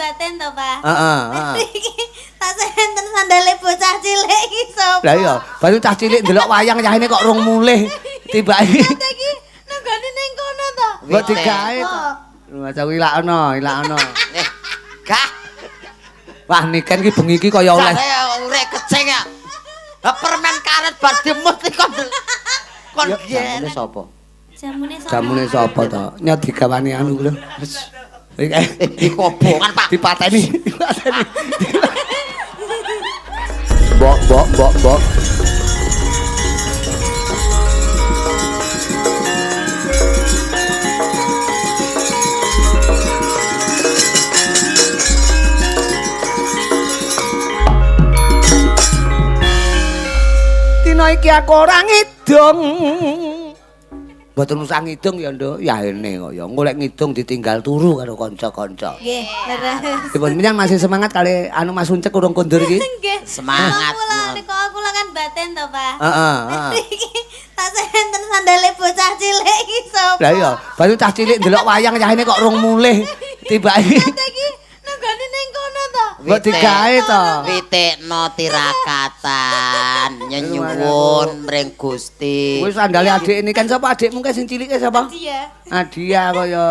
batin to, Pak. Heeh, heeh. Iki tasih enten sandale bocah cilik iki sapa? Lah iya, baru cah cilik ndelok wayang yahene kok rong mulih. Tibake Iki nenggone ning kono to. mbok digawe to. Maca ilakno, ilakno. Eh, gah. Wah, Niken ki bengi iki kaya oleh Jare urek kecing ya. Lah permen karet bar dimut iki kon. Kon Jamune gene. sapa? Jamune sapa? Jamune sapa to? Nyot digawani anu lho. Eh, iku obongan, Pak. Dipateni, dipateni. Mbok, mbok, mbok, mbok. Dina iki aku ora ngidung. Mboten usah ngidung ya, Nduk. Ya ene kok ya. Engko lek ngidung ditinggal turu karo kanca-kanca. Nggih, leres. Dipun minyan masih semangat kali anu Mas Uncek urung kondur iki. Nggih. Semangat. Aku lah niku aku lah kan batin to, Pak. Heeh, heeh. Iki tasih enten sandale bocah cilik iki sapa? Lah iya, baru cah cilik ndelok wayang yahene kok rong mulih. Tibake Iki nenggone ning kono to. mbok digawe to. Witekno tirakatan nyenyuwun mring Gusti. Kuwi sandale adik ini kan sapa adikmu kae sing cilike sapa? Dia. Adia kaya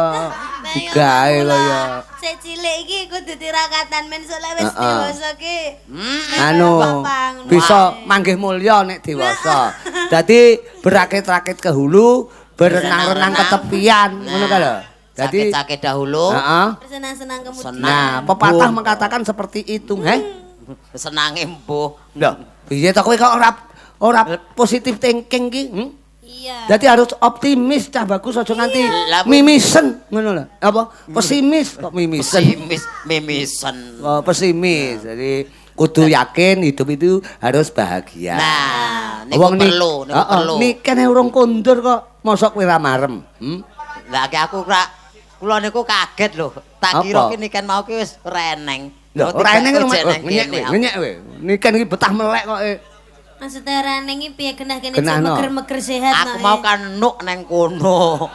digawe kaya Sik cilik iki kudu tirakatan men sok lek wis Heeh. dewasa ki. Anu bisa manggih mulya nek dewasa. Dadi berakit-rakit ke hulu, berenang-renang ke tepian, ngono ka lho. Dadi Sakit-sakit dahulu, heeh. Bersenang-senang kemudian. Senang. Nah, pepatah mengatakan seperti itu, heh. Senange mbuh. Lho, piye to kowe kok ora positif thinking ki? Hmm? Iya. Jadi harus optimis cah bagus aja nganti Lah, Bu. mimisen ngono lho. Apa? Pesimis kok mimisen. Pesimis, mimisen. Oh, pesimis. Jadi kudu yakin hidup itu harus bahagia. Nah, niku Wong perlu, niku Heeh, perlu. Niken urung kondur kok mosok kowe ra marem. Hmm? Lah ki aku ora kula niku kaget lho. Tak kira Apa? ki niken mau ki wis ora eneng. Lho, ora eneng kok rumah. neng Ngenyek kene kowe, ngenyek kowe. Niken iki betah melek kok. Maksudnya ora neng iki piye genah kene Genah, no. meger-meger sehat Aku mau kan nuk neng kono.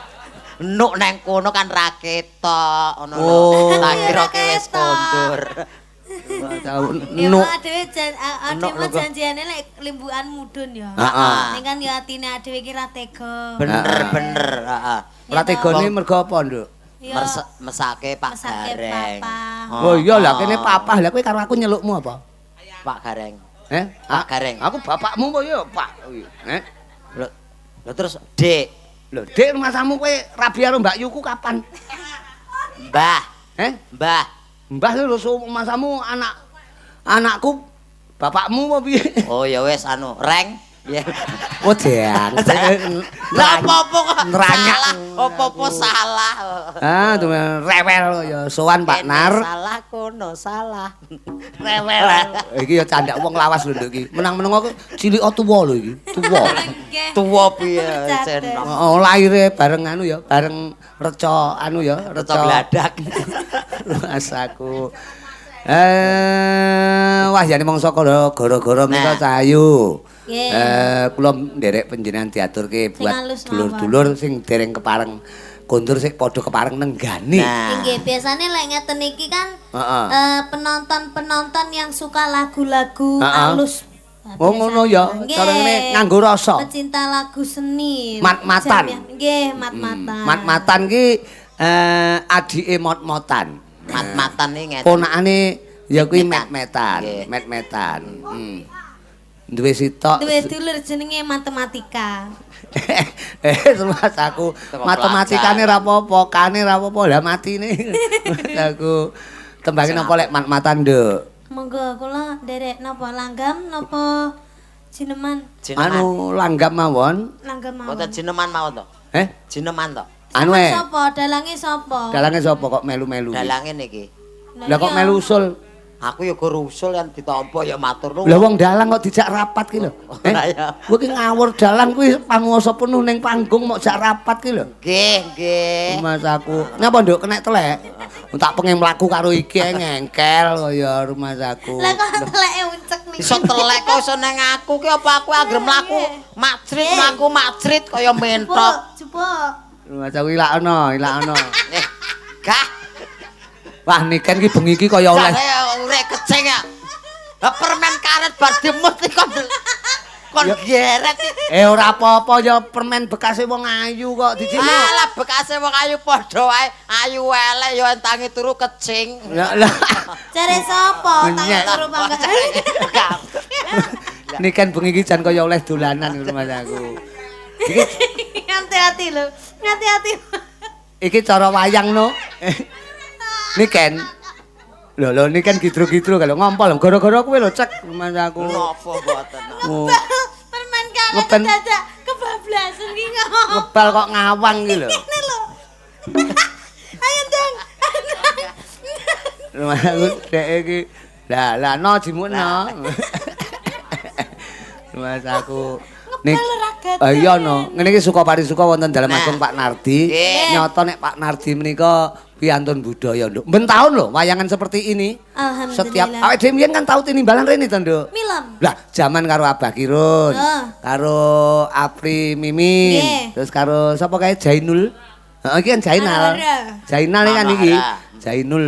Nuk neng kono kan ra ketok ngono lho. Oh. Tak kira ki wis Ora ketok. kondur. Ya Nuk. adewe Nuk adewe lho, kok. janjiane lek limbukan mudun ya. Heeh. Ning kan ya atine adewe iki ra tega. Bener Heeh. bener, heeh. Ora tegone mergo apa, Nduk? Ya, Mesake Pak Mesake Gareng. papa. Oh iya lah kene papah. Lah kowe karo aku nyelukmu apa? Pak Gareng. Eh? Pak Gareng. Aku bapakmu kok ya, Pak. Eh? Lho, lho terus Dek, Lho, Dik, masamu kowe rabi karo Mbak Yuku kapan? Mbah, Eh? Mbah. Mbah lho masamu anakku bapakmu apa piye? Oh ya wis anu, Reng. Ya. Oh, jang. Lah apa-apa kok Neranyak. salah, apa-apa salah. Ah, tuh rewel ya sowan Pak Kene Nar. Salah kono salah. Rewel. Iki ya candak wong lawas lho nduk iki. Menang-menang aku cilik tuwa lho iki. Tuwa. Nggih. Tuwa piye Catet. jen Oh, lahire bareng anu ya, bareng reca anu ya, reca gladak. Mas aku. Wah jane mangsa gara-gara menika Nah. cahayu. Nggih. Kula nderek panjenengan diaturke buat halus mawon. dulur-dulur sing dereng kepareng kondur sing padha kepareng nenggani. Nah. Nggih, biasane lek ngeten iki kan Heeh. penonton-penonton yang suka lagu-lagu Heeh. halus. Oh ngono ya, Nggih. cara ngene nganggo rasa. Pecinta lagu seni. Mat-matan. Nggih, mat-matan. Mat-matan ki adike mot-motan. Mat-matan iki ngeten. Ponakane ya kuwi Met-metan. met-metan, Nggih. met-metan. Duwe sitok. Duwe dulur jenenge matematika. Mas aku Teko matematikane pelajar. ra apa-apa, kane ra apa-apa, lah matine. Aku tembange napa lek mat-matan, Nduk? Monggo kula nderek napa langgam napa jineman? Jineman. Anu langgam mawon. Langgam mawon. Mboten jineman mawon to. Eh? Jineman to. Anu e. Sapa dalange sapa? Dalange sapa kok melu-melu? Dalange niki. Lah kok melu usul? Aku ya gur usul yang ditampa ya matur nuwun. Lah wong dalang kok dijak rapat ki lho. Eh? Lah ya. Kowe ki ngawur dalang kuwi panguwasa penuh ning panggung mok jak rapat ki lho. Nggih, nggih. Mas aku. Ngapa nduk kenek telek? Tak pengen mlaku karo iki ngengkel kaya rumah aku. Lah kok teleke uncek niki. Iso telek kok iso nang aku ki apa aku anggere mlaku macrit mlaku macrit kaya mentok. Jupuk, jupuk. Rumah aku ilakno, ilakno. Eh, gah. Wah, Niken ki bengi iki kaya oleh Jare urek kecing ya. Lah permen karet bar dimut iki kon geret iki. Ora apa-apa ya permen bekase wong ayu kok dijino. Alah bekase wong ayu padha wae, ayu elek ya entangi turu kecing. Ya lah. Jare sapa tangi turu pangga. Niken bengi iki jan kaya oleh dolanan ngono Mas aku. Iki hati-hati lho, hati-hati. Iki cara wayang no. Niken. Lho lho Niken gidro-gidro kalau ngompol gara-gara kowe lho cek Mas aku. Napa mboten. Permen karet dadak kebablasan ki ngomong. Ngebal kok ngawang iki lho. Ngene lho. Ayo ndang. Lho Mas aku dek iki. Lah lah no jimukno. Mas aku nek iya no. Ngene iki suka parisuka wonten dalem agung Pak Nardi. Nyata nek Pak Nardi menika piantun budaya, Nduk. Ben taun lho wayangan seperti ini. Alhamdulillah. Setiap awake dhewe mbiyen kan tau tinimbalan rene to, Nduk. Milem. Lah, jaman karo Abah Kirun, karo Apri Mimin, terus karo sapa kae Jainul. Heeh, iki kan Jainal. Jainal iki kan iki. Jainul.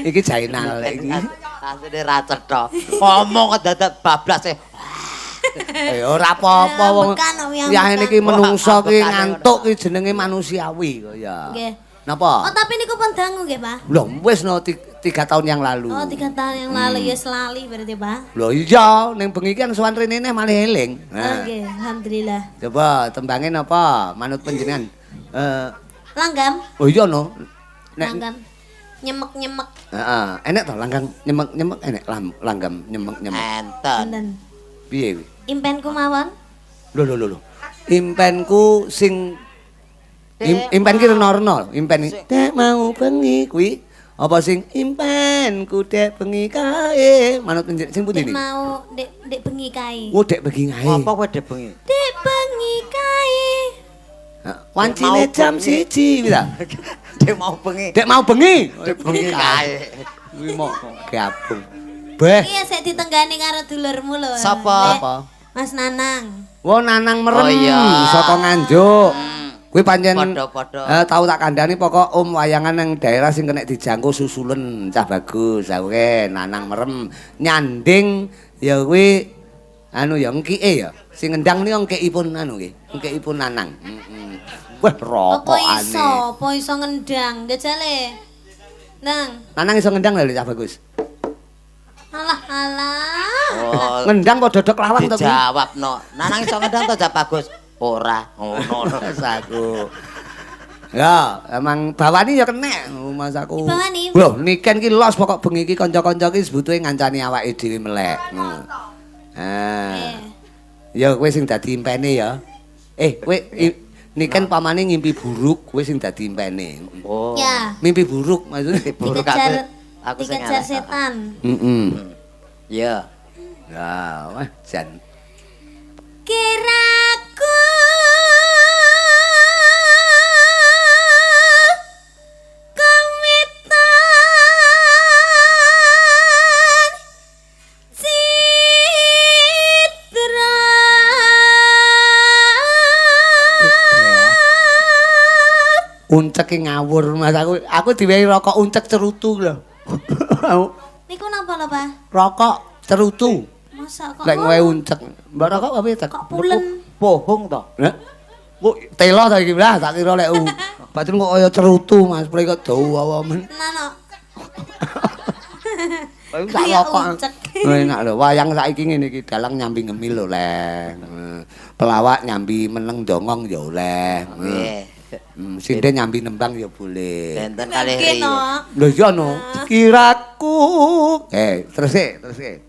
Iki Jainal iki. Asline ra cetha. Ngomong kedadak bablas e. Ora apa-apa wong. Ya ngene iki menungso ki ngantuk ki jenenge manusiawi kok ya. Nggih. Napa? Oh, tapi niku pun dangu nggih, Pak. Lho, wis no 3 tahun yang lalu. Oh, 3 tahun yang lalu ya selali berarti, Pak. Lho iya, ning bengi iki kan sowan rene neh malih eling. Nah. Nggih, alhamdulillah. Coba tembange napa? Manut panjenengan. Langgam. Oh iya no. Nek langgam. Nyemek-nyemek. Heeh, enek to langgam nyemek-nyemek enek langgam nyemek-nyemek. Enten. Piye kuwi? Impenku mawon. Lho lho lho lho. Impenku sing impen ki rena-rena, impen dek mau bengi kuwi apa sing impenku dek bengi kae manut sing pundi niki? Dek mau dek bengi kae. Oh, dek bengi kae. Apa kowe dek bengi? Dek bengi kae. Wancine jam 1 kuwi ta? Dek mau bengi. Dek mau bengi. Dek bengi kae. Kuwi mok gabung. Beh. Iya sik ditenggani karo dulurmu lho. Sapa? Mas Nanang. Wo Nanang merem saka Nganjuk. Kuwi pancen padha-padha. Tau tak kandhani pokok om wayangan nang daerah sing kena dijangkau susulen cah bagus. Oke, Nanang merem nyanding ya kuwi anu ya engkike ya. Sing ngendang niku engkikipun anu nggih, engkikipun Nanang. Heeh. Wah, rokokane. Apa iso? Apa iso ngendang? Jajale. Nang. Nanang iso ngendang lho cah bagus. Alah alah. Oh, ngendang kok dodok lawang to kuwi? Dijawabno. Nanang iso ngendang to cah bagus? Ora ngono Mas aku. Ya, emang bawani ya kenek Mas aku. Bawani. Lho, Niken ki los pokok bengi iki kanca-kanca ki sebutuhe ngancani awake dhewe melek. Heeh. Ya kowe sing dadi impene ya. Kowe Niken pamane ngimpi buruk, kowe sing dadi impene. Oh. Ya. Mimpi buruk maksudnya buruk aku sing dikejar setan. Heeh. Ya. Ya, wah jan. Kiraku kawitan citra uncek ngawur Mas aku diwehi rokok uncek cerutu lho. Niku napa lho Pak? Rokok cerutu. Masa kok lek ngowe uncek. Mbak rokok apa ya? Kok pulen? Bohong to. Hah? Kok telo ta iki lah tak kira lek batin kok kaya cerutu Mas, prek kok dawa men. Nah no. Kaya rokok. Enak lho, wayang saiki ngene iki dalang nyambi ngemil lho, Leng. Pelawak nyambi meneng dongong ya oleh. Nggih. Sinden nyambi nembang ya boleh. Benten kalih ri. Lho iya no. Kiraku. Terus e, terus e.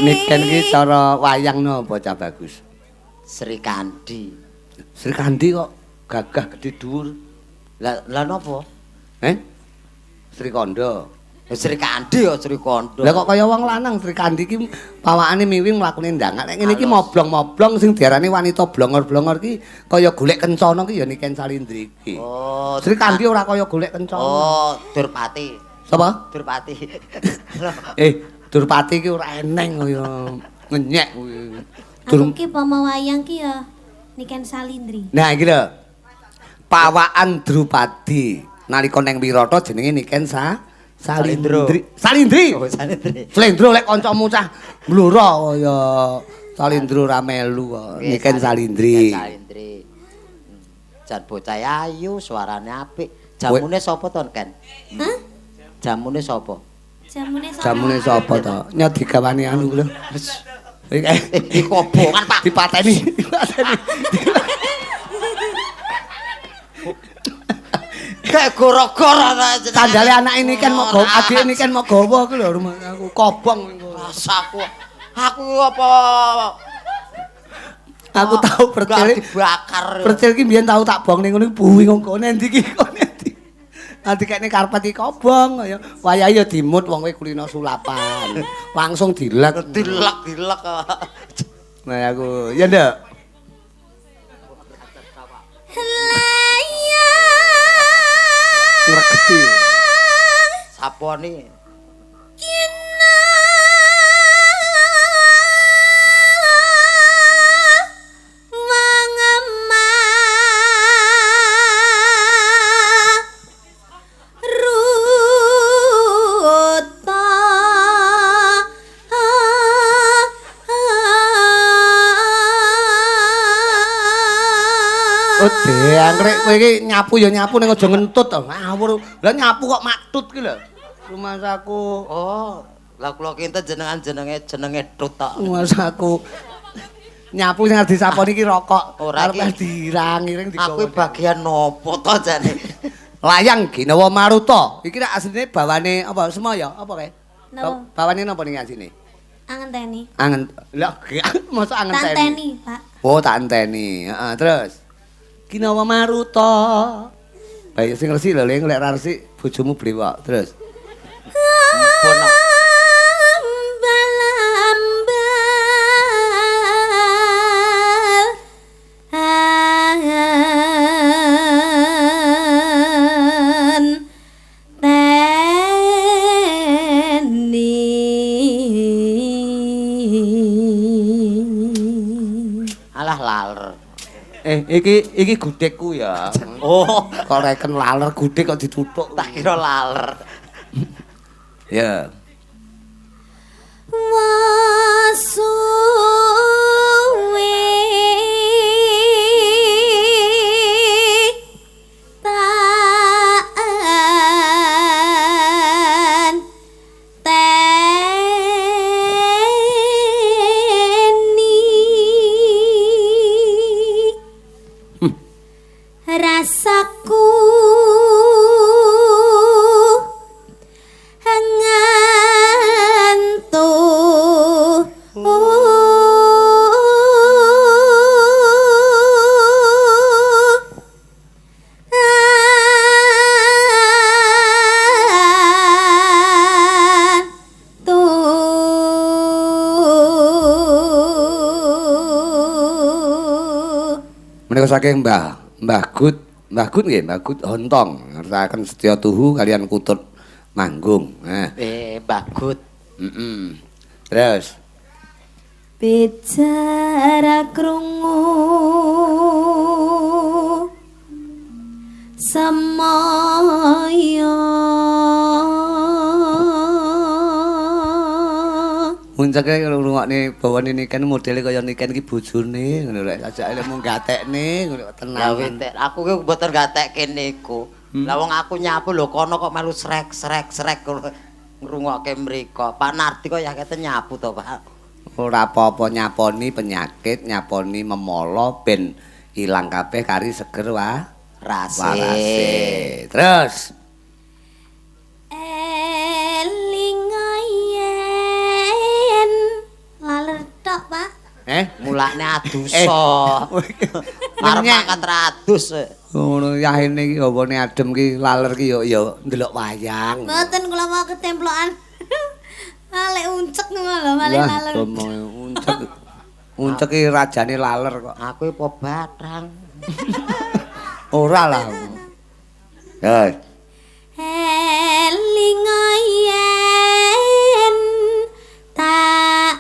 Niken iki cara wayang napa cah bagus? Sri Kandi. Sri Kandi kok gagah gede dhuwur. Lah napa? Eh? Srikandha. Srikandi ya Srikandha. Lah kok kaya wong lanang Srikandi iki pawakane miwing mlakune ndangak. Nek ngene iki moblong-moblong sing diarani wanita blongor-blongor iki kaya golek kencana ki ya Niken Salindri iki. Oh, Srikandi ora kaya golek kencana. Oh, Durpati. Sapa? Durpati. Durpati iki ora eneng kaya ngenyek kuwi. Aku ki pomo wayang ki ya Niken Salindri. Nah iki lho. Pawakan Drupadi nalika neng Wirata jenenge Niken Salindri. Salindri. Oh, Salindri. Slendro lek kancamu cah mbloro kaya Salindro ra melu kok. Niken Salindri. Niken Salindri. Jan bocah ayu, suarane apik. Jamune sapa to, Ken? Hah? Jamune sapa? Jamune sapa? Jamune sapa to? Nyot digawani anu lho. Iki kobongan, Pak. Dipateni. Dipateni. Kayak goro-goro ta jenenge. Sandale anak ini kan mau gawa, adik ini kan mau gawa ku lho rumah aku kobong engko. Rasaku. Aku apa Aku tau percil dibakar. Percil ki mbiyen tau tak bong ning ngono buwi kok endi iki kok endi. Nanti kene karpet iki kobong kaya wayahe ya dimut wong kowe kulino sulapan. Langsung dilek. Dilek-dilek. Nah aku ya ndak. Ngregeti. Sapone? Kina wangema ruta. Oh, deangkrek kowe iki nyapu ya nyapu ning aja ngentut to. Ngawur. Lah nyapu kok maktut ki lho. Rumasaku. Oh, lah kula kinten jenengan jenenge tut tok. Rumasaku. Nyapu sing arep disaponi iki rokok. Ora arep dirang-iring digawa. Aku bagian nopo to jane? Layang Ginawa Maruta. Iki rak asline bawane apa Semaya? Apa kae? Bawane napa ning asline? Angenteni. Angen. Lah mosok angenteni. Tanteni, Pak. Oh, tak enteni. Heeh, terus. Ginawa Maruta. Baik sing resik lho, Ling, lek ra resik bojomu blewok. Terus. Ampun. Ambal-ambal an teni. Alah laler. Iki gudegku ya. Oh, kok reken laler gudeg kok dituthuk. Tak kira laler. Ya. Wasuwe taan teni rasaku ngantuk. Menika saking Mbah Gut, Mbah Gut nggih, Mbah Gut Hontong ngertakaken setya tuhu kalian kutut manggung. Nah. Mbah Gut. Heeh. Terus bicara krungu semaya. Muncake ngrungokne bawane Niken modele kaya Niken iki bojone ngono lho. Sajake lek mung gatekne ngono tenang. Lah aku ki mboten gatekke niku. Lah wong aku nyapu lho kono kok melu srek-srek-srek ngrungokke mriko. Pak Nardi kok ya kete nyapu to, Pak. Ora apa-apa nyaponi penyakit, nyaponi memolo ben ilang kabeh kari seger wa rase. Terus eling yen laler tok, Pak. Mulane adusa. Arep mangkat radus. Ngono yahene iki hawane adem ki laler ki ya ya ndelok wayang. Mboten kula mau ketemplokan. Lek uncek ngono lho, malah laler. Uncek. Uncek ki rajane laler kok. Aku apa batang. Ora lah. Ya. Eling yen tak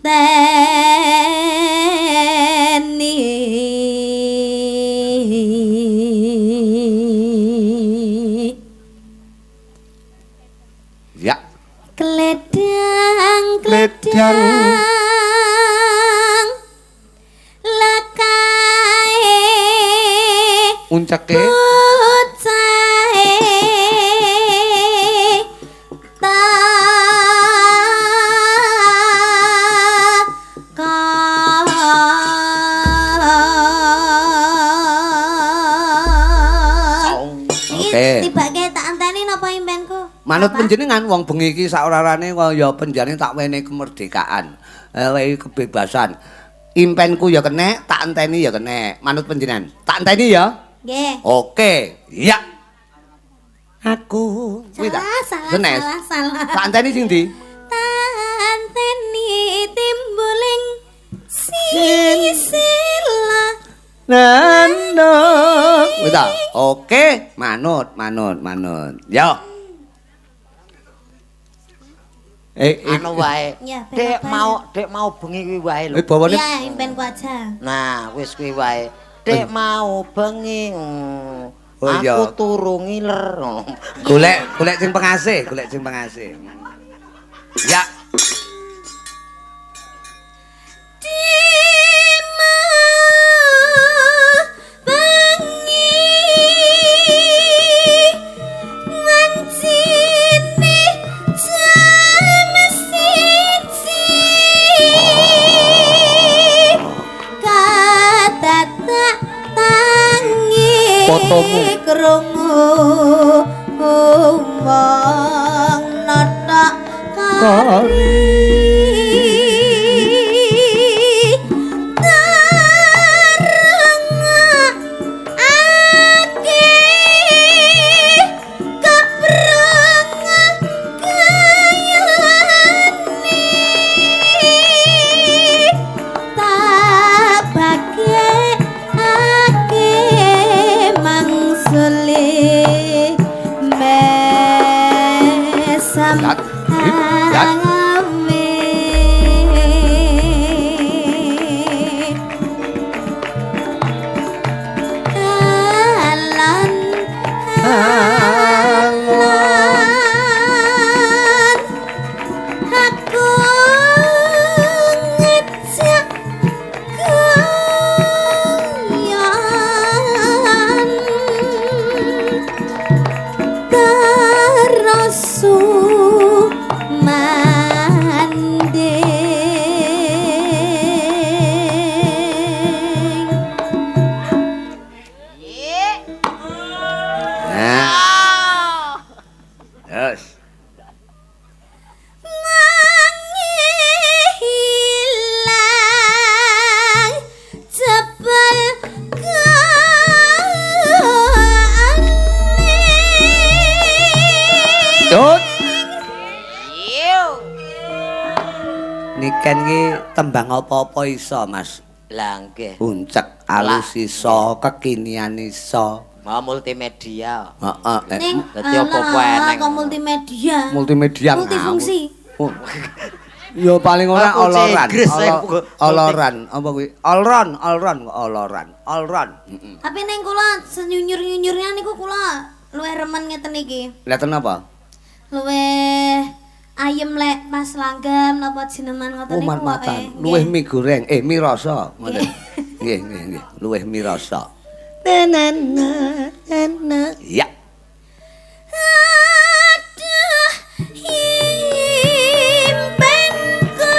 enteni. Ya. Kledang kledang lakae unceke bocahe takon. Oke. Tibake tak anteni napa impenku? Manut panjenengan wong bengi iki saorarane kaya penjane tak wenehi kemerdekaan, wenehi kebebasan. Impenku ya kenek, tak enteni ya kenek. Manut panjenengan. Tak enteni ya? Nggih. Oke. Iya. Aku kuwi ta? Salah, salah. Tak enteni sing ndi? Tak enteni timbuling sisila. Nano. Kuwi ta? Oke, manut, manut, manut. Yo. Anu wae. Dek mau bengi kuwi wae lho. Iya, impenku aja. Nah, wis kuwi wae. Dek mau bengi. Aku turu ngiler. Golek, golek sing pengasih, golek sing pengasih. Ya. Fotomu krungu wong notok kari tarengake kepreng kayane tabake mesam ame alan alan aku ngejak goyan terus manding. Nah. Terus menghilang jebol Tut. Niken ki tembang apa-apa iso, Mas. Lah nggih. Uncek alus iso, kekinian iso. Mau multimedia. Heeh. Dadi apa-apa eneng. Kok multimedia. Multimedia. Multifungsi. Ya paling ora oloran. Oloran apa kuwi? Olron, olron kok oloran. Olron. Heeh. Tapi ning kula senyunyur-nyunyurnya niku kula luwih remen ngeten iki. Lha ten apa? Luwih ayem lek pas langgam napa jineman ngoten niku. Mat-matan. Luwih mie goreng, mie rasa ngoten. Nggih, nggih, nggih. Luwih mie rasa. Na na na na. Ya. Aduh, impenku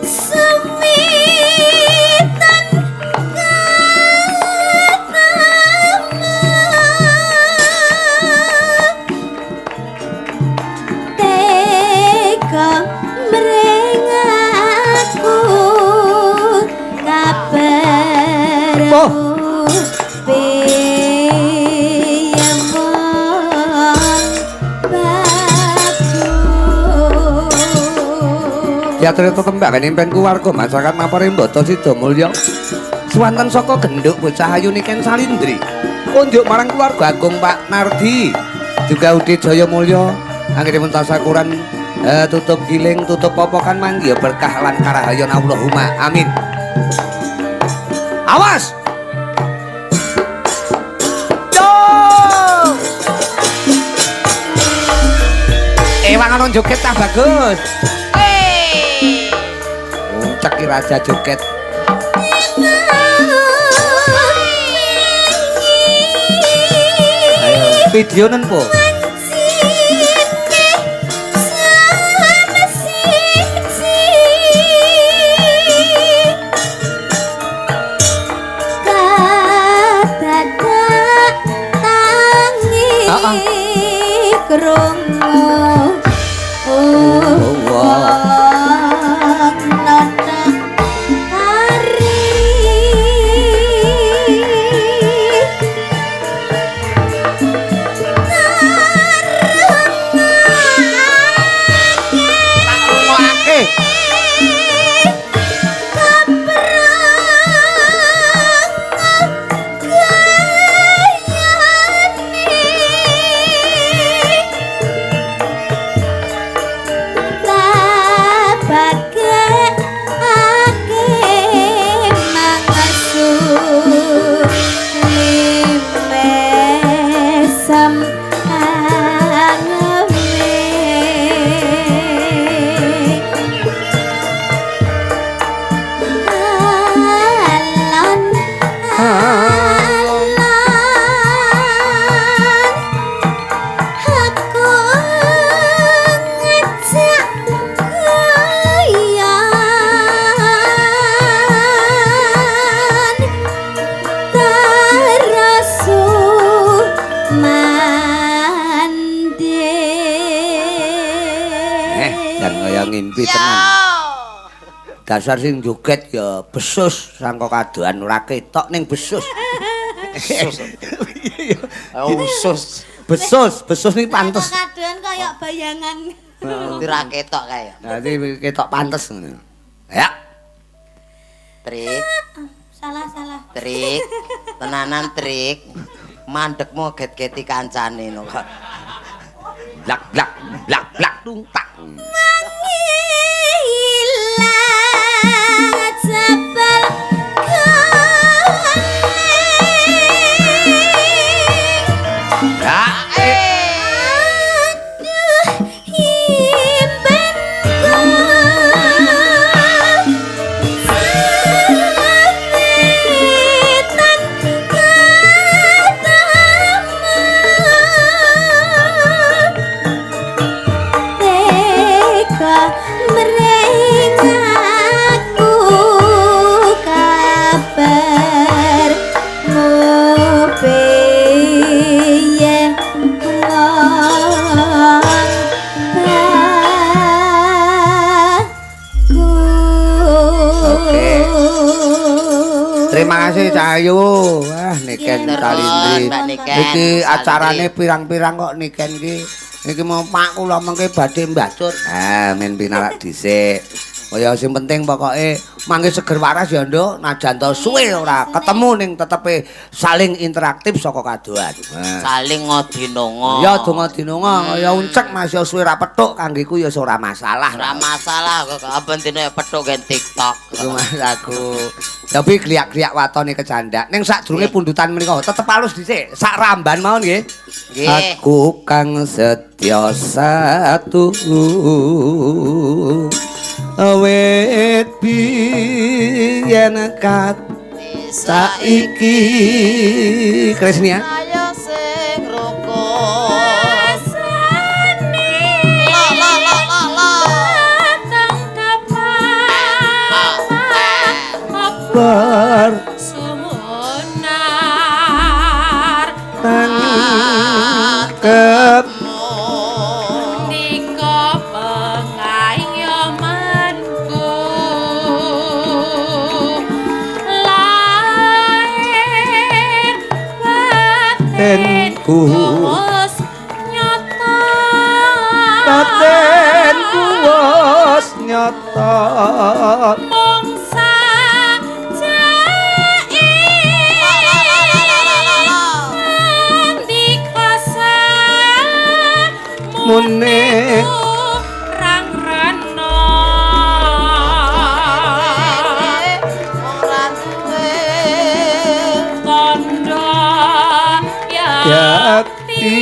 semitan ketemu tega Diaturi tetembak impen keluarga masyarakat Mapore Mbata Sidamulya. Swanten saka genduk bocah ayu Niken Salindri. Kunjuk marang keluarga agung Pak Nardi. Juga Udi Jaya Mulya anggenipun tasakuran tutup giling tutup popokan manggi berkah lan karahayon Allahumma amin. Awas. Yo. Ewang ana joget cah bagus. Hey. Uncek ki raja joget. Ayo, video nen po. Krungu wong nata hari tak ngimpi tenan. Dasar sing joget ya besus sangka kadohan ora ketok ning besus. Usus. Besus, besus niki pantes. Kadohan kaya bayangan. Dadi ra ketok kae. Dadi ketok pantes ngono. Ya. Trik. Salah-salah. Trik. Tenanan trik. Mandekmu get-geti kancane no kok. Blak blak blak blak tung tak. Terima kasih Cahayu. Wah, Niken Salindri. Iki acarane pirang-pirang kok Niken iki. Iki mau Pak kula mengke badhe mbacut. Ah, men pinarak dhisik. Kaya sing penting pokoke mangke seger waras ya, Nduk. Najan to suwe ora ketemu ning tetepe saling interaktif saka kadohan. Saling ngodinonga. Ya donga dinonga, kaya uncek Mas ya suwe ra petuk kanggeku ya ora masalah. Ora masalah kok aben dene petuk gen TikTok. Mas aku. Tapi kliak-kliak watone kecandak. Ning sadurunge pundutan menika tetep halus dhisik. Sak ramban mawon nggih. Aku kang setya satu wit biyen kat saiki Kresnia ayo sing rukun rasane la la la la la tang kabar sumunar tangkep wis nyata batin wis nyata Mung sajake ndika Mune rang rena Ora duwe tandha yakti.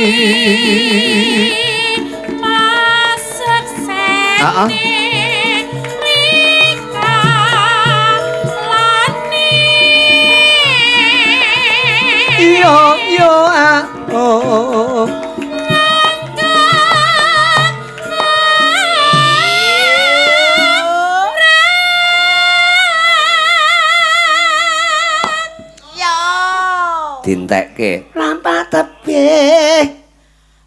Masekseni rika lani. Yo yo ah oh. Yo. Dintekke mlampah tebih.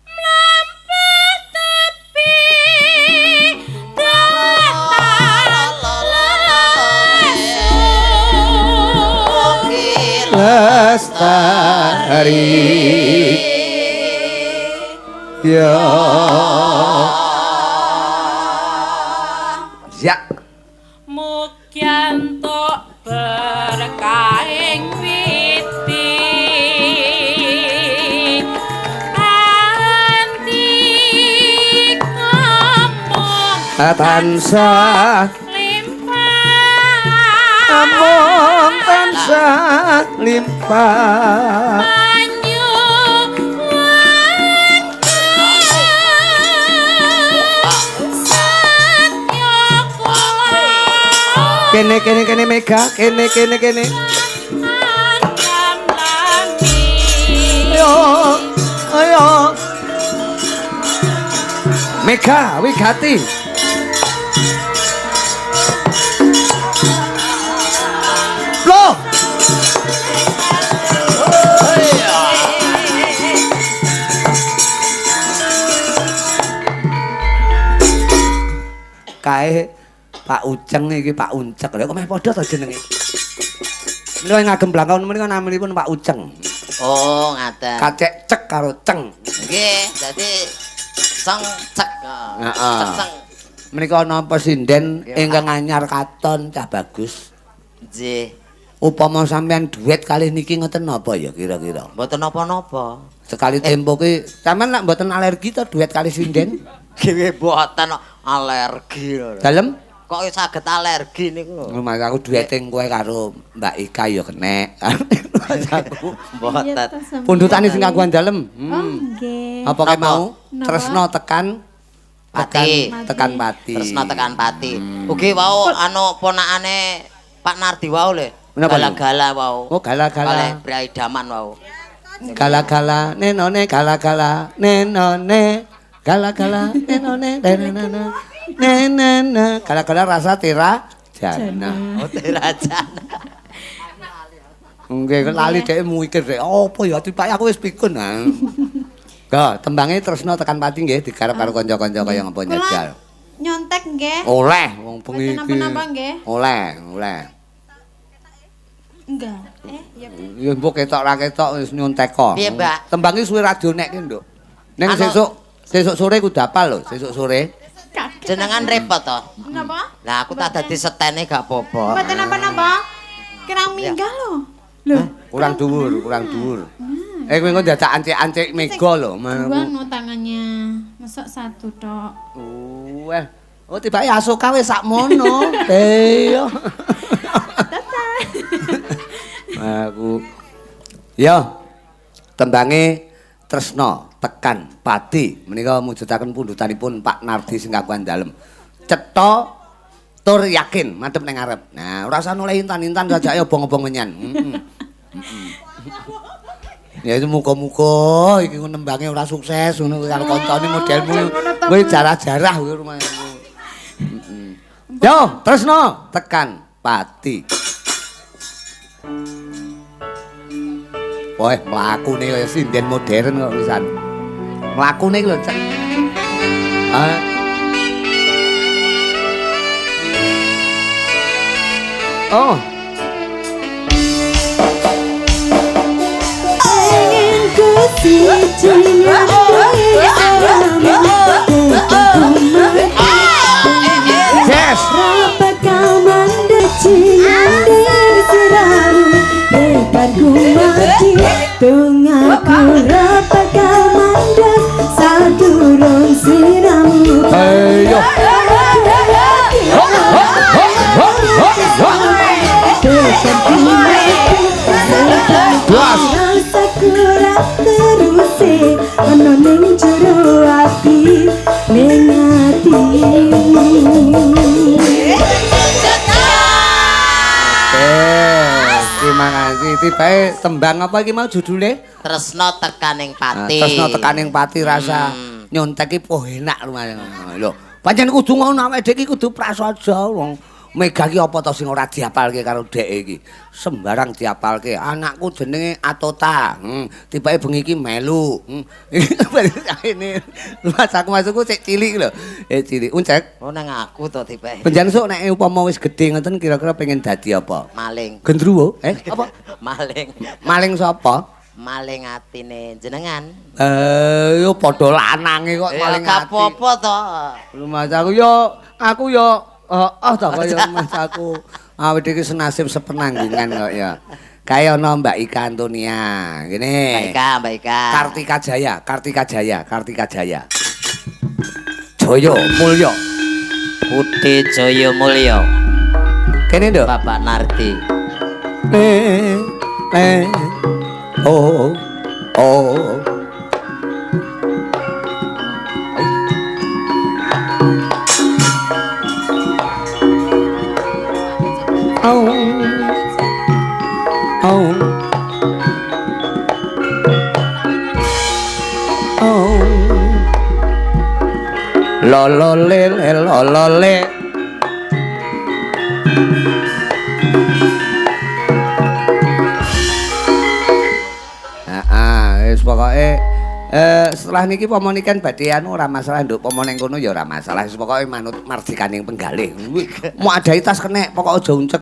Mlampah tebih datang lesu. Lestari. Ya. Ya. Mugi entuk berkahing witi anti kamung Tansah limpah amung tansah limpah. Panyuwun satya kula. Kene kene kene Mega, kene kene kene. Anggam lami. Ayo, ayo. Mega wigati. Loh. Kae Pak Uceng iki Pak Uncek. Lha kok meh padha to jenenge. Menika ngagem blangkon menika naminipun Pak Uceng. Oh, ngaten. Kacek cek karo ceng. Nggih, dadi seng cek. Heeh. Cek seng. Menika ana pesinden Nggih, ingkang anyar katon cah bagus. Nggih. Upama sampean duet kalih niki ngoten napa ya kira-kira? Mboten napa-napa. Sekali tempo ki sampean lak mboten alergi to duet kalih sinden? Nggih mboten alergi lho. Dalem? Kok saged alergi niku lho. Mas aku duete kowe karo Mbak Ika ya kenek. Aku Mboten. pundutane sing kagungan dalem. Oh, nggih. Apa kae Napa? mau? Napa? Tresno tekan Pati. tekan pati. Tresno tekan pati. Ugi wau anu ponakane Pak Nardi wau lho. Menapa niku? Gala-gala wau. Oh, gala-gala. Kalih Braidaman wau. Gala-gala nenone gala-gala nenone gala-gala nenone nenene nenene gala-gala rasa tira jana. Oh, Tirajana. Nggih, lali dhek mikir dhek apa ya tibake aku wis pikun. Ga, tembange tresno tekan pati nggih digarap karo kanca-kanca kaya ngapa Kula njajal. nyontek nggih. Oleh wong bengi Mboten iki. napa-napa nggih. Oleh, oleh. Enggak. Ya. Ya mbok ketok ra ketok wis nyontek kok. Piye, Mbak? Tembange suwe radio nek ki, Nduk. Ning Anu- sesuk sesuk sore kudu apal lho, sesuk sore. Kaget. Jenengan repot to. Napa? Lah aku tak dadi setene gak apa-apa. Mboten napa-napa. Kirang minggah lho. Lho, Kurang dhuwur, kurang dhuwur. Eh kowe engko dadak ancik-ancik mega lho. Dua no tangannya. Masuk satu tok. Weh. Oh tibake Asoka wis sakmono. Iya. Aku. Yo. Tembange Tresno tekan pati menika mujudaken pundhutanipun Pak Nardi sing kagungan dalem. Cetha tur yakin madhep ning ngarep. Nah, ora usah noleh intan-intan sajake obong-obong menyan. Heeh. Ya itu muga-muga iki nembange ora sukses ngono karo kancane modelmu. Kowe jarah-jarah kowe rumahmu. Heeh. Yo, Tresno tekan pati. Wah, mlakune kaya sinden modern kok pisan. Mlakune iki lho, Cek. Ah. Oh. Yes. ku mati dongaku ora bakal mandek sadurung sliramu. Ayo. Blas. Rasaku ra teruse ana ning jero ati ning atimu. Terima kasih. Tibae tembang apa iki mau judule? Tresno tekaning pati. Tresno tekaning pati rasa nyontek iki poh enak lumayan. Lho, pancen kudu ngono awake dhewe iki kudu prasaja wong Mega iki apa to sing ora diapalke karo dheke iki? Sembarang diapalke. Anakku jenenge Atota. Tibake bengi iki melu. Ini mas aku masukku cek cilik lho. Cilik. Uncek. Oh nang aku to tibake. Benjan sok nek upama wis gedhe ngoten kira-kira pengen dadi apa? Maling. Gendruwo? Apa? Maling. Maling sapa? Maling atine jenengan. Yo padha lanange kok maling ati. Gak apa-apa to. Mas aku yo aku yo oh ta kaya mas aku. Awake iki senasib sepenanggungan kok ya. Kae ana Mbak Ika Antonia. Ngene. Mbak Ika, Mbak Ika. Kartika Jaya, Kartika Jaya, Kartika Jaya. Jaya Mulya. Budi Jaya Mulya. Kene, Nduk. Bapak Nardi. Oh. Oh. Oh. Oh. Oh. Lo lo le le lo lo le. Wis pokoke setelah niki pomo niken badhe anu ora masalah nduk pomo ning kono ya ora masalah. Wis pokoke manut mardikaning penggalih. Mau adahi tas kenek pokoke aja uncek.